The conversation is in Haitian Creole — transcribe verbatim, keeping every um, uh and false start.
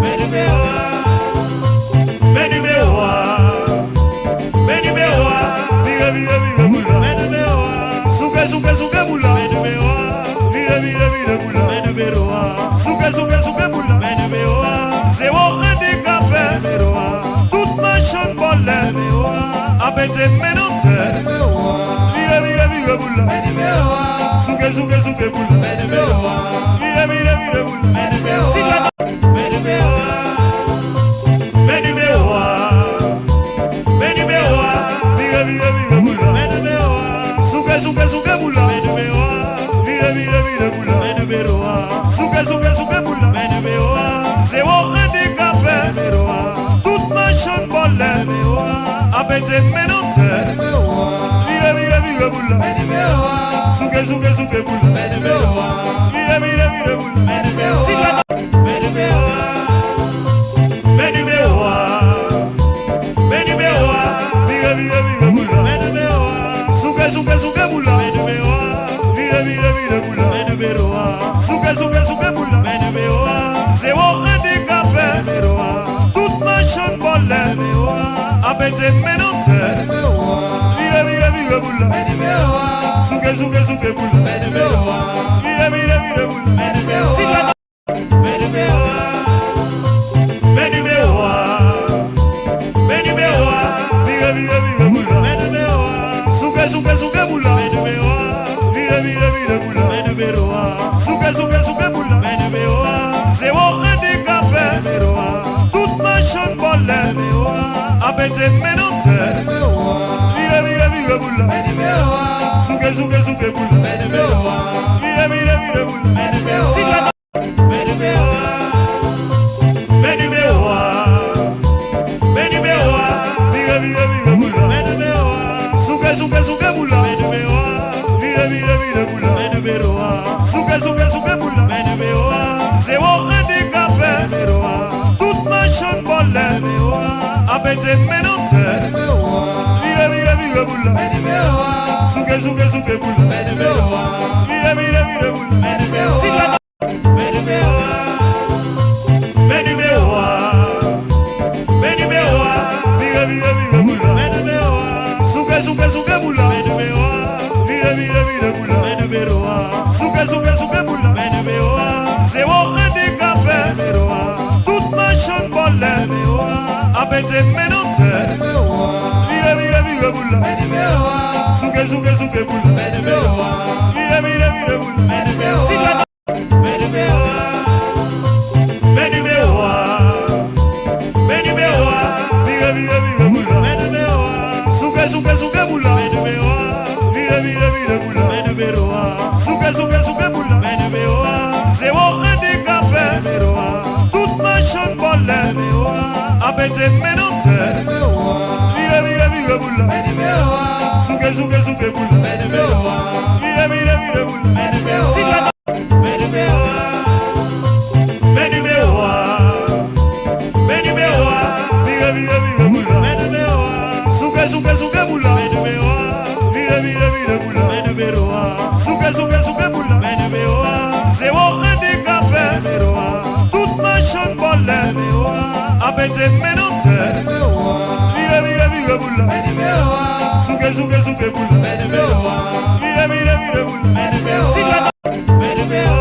Men nimewo a. Men nimewo a. Men nimewo a. Vire, vire, vire boul la. Men nimewo a. Souke, souke, souke boul la. Men nimewo a. Vire, vire, vire boul la. Men nimewo a. Souke, souke, souke boul la. Men nimewo a. Zewo andikape. Nimewo a. Tout machann vòlè. Nimewo a. Ap mete men nan fè. Men nimewo a. Vire, vire, vire boul la. Men nimewo a. Souke, souke, souke boul la. Men nimewo a. Vire, vire, vire boul la. Men nimewo a. Ti gata. Men nimewo a. Men nimewo a. Men nimewo a. Vire, vire, vire boul la. Men nimewo a. Souke, souke, souke boul la. Men nimewo a. Vire, vire, vire boul la. Men nimewo a. Souke, souke, souke boul la. Men nimewo a. Zewo andikape. Nimewo a. Tout machann vòlè. Nimewo a. Ap mete men nan fè. Men nimewo a. Vire, vire, vire boul la. Men nimewo a. Souke, souke, souke boul la. Men nimewo a. Vire, vire, vire boul la. Men nimewo a. Ti gata. Men nimewo a. Men nimewo a. Men nimewo a. Vire, vire, vire boul la. Men nimewo a. Souke, souke, souke boul la. Men nimewo a. Vire, vire, vire boul la. Men nimewo a. Souke, souke, souke boul la. Men nimewo a. Zewo andikape. Nimewo a. Tout machann vòlè. Nimewo a. Ap mete men nan fè. Men nimewo a. Vire, vire, vire boul la. Men nimewo a. Souke, souke, souke boul la. Men nimewo a. Vire, vire, vire boul la. Men nimewo a. Ti gata. Men nimewo a. Men nimewo a. Men nimewo a. Vire, vire, vire boul la. Men nimewo a. Souke, souke, souke boul la. Men nimewo a. Vire, vire, vire boul la. Men nimewo a. Souke, souke, souke boul la. Men nimewo a. Zewo andikape. Nimewo a. Tout machann vòlè. Nimewo a. Ap mete men nan fè. Nimewo a. Vire, vire, vire boul la. Men nimewo a. Souke, souke, souke boul la. Men nimewo a. Vire, vire, vire boul la. Men nimewo a. Ti gata. Men nimewo a. Men nimewo a. Men nimewo a. Vire, vire, vire boul la. Men nimewo a. Souke, souke, souke boul la. Men nimewo a. Vire, vire, vire boul la. Men nimewo a. Souke, souke, souke boul la. Men nimewo a. Zewo andikape. Nimewo a. Tout machann vòlè. Nimewo a. Ap mete men nan fè. Nimewo a. Vire, vire, vire boul la. Men nimewo a. Souke, souke, souke boul la. Men nimewo a. Vire, vire, vire boul la. Men nimewo a. Ti gata. Men nimewo a. Men nimewo a. Men nimewo a. Vire, vire, vire boul la. Men nimewo a. Souke, souke, souke boul la. Men nimewo a. Vire, vire, vire boul la. Men nimewo a. Souke, souke, souke boul la. Men nimewo a. Zewo andikape. Nimewo a. Tout machann vòlè. Nimewo a. Ap mete men nan fè. Nimewo a. Vire, vire, vire boul la. Men nimewo a. Souke, souke, souke boul la. Men nimewo a. Vire, vire, vire boul la. Men nimewo a. Ti gata. Men nimewo a. Men nimewo a. Men nimewo a. Vire, vire, vire boul la. Men nimewo a. Souke, souke, souke boul la. Men nimewo a. Vire, vire, vire boul la. Men nimewo a. Souke, souke, souke boul la. Men nimewo a. Zewo andikape. Nimewo a. Tout machann vòlè. Nimewo a. Ap mete men nan fè. Nimewo a. Vire, vire, vire boul la. Men nimewo a. Souke, souke, souke boul la. Men nimewo a. Vire, vire, vire boul la. Men nimewo a. Ti gata. Men nimewo a. Men nimewo a. Men nimewo a. Vire, vire, vire boul la. Men nimewo a. Souke, souke, souke boul la. Men nimewo a. Vire, vire, vire boul la. Men nimewo a. Souke, souke, souke boul la. Men nimewo a. Zewo andikape. Nimewo a. Tout machann vòlè. Nimewo a. Ap mete men nan fè. Nimewo a. Vire, vire, vire boul la. Men nimewo a. Souke, souke, souke boul la. Men nimewo a. Vire, vire, vire boul la. Men nimewo a. Ti gata. Men nimewo